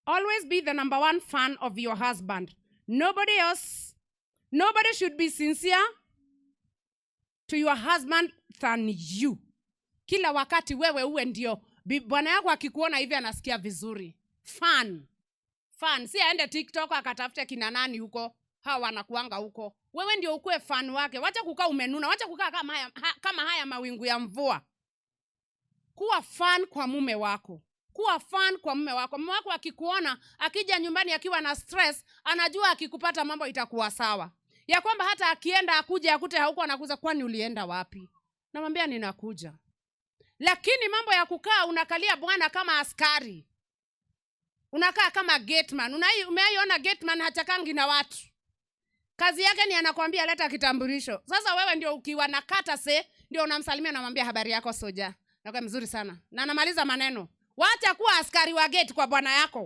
Always be the number one fan of your husband. Nobody else, nobody should be sincere to your husband than you. Kila wakati wewe uwe ndio bwana yako akikuona hivi anasikia vizuri. Fan. Fan. Si aende TikTok akatafute kina nani huko, hawa wanakuanga huko. Wewe ndio ukuwe fan wake. Wacha kukaa umenuna, wacha kukaa kama haya mawingu ya mvua. Kuwa fan kwa mume wako. Kuwa fan kwa mume wako. Mume wako akikuona, akija nyumbani akiwa na stress, anajua akikupata mambo itakuwa sawa, ya kwamba hata akienda akuje akute hauko, anakuza, "Kwani ulienda wapi?" Namwambia, "Ninakuja." Lakini mambo ya kukaa unakalia bwana kama askari, unakaa kama gateman. Umeiona gateman hachakangi na watu? Kazi yake ni anakwambia, "Leta kitambulisho." Sasa wewe ndio ukiwa na kata se ndio unamsalimia, namwambia, "Habari yako, soja?" Nakuwa mzuri sana, na anamaliza maneno. Wacha kuwa askari wa gate kwa bwana yako.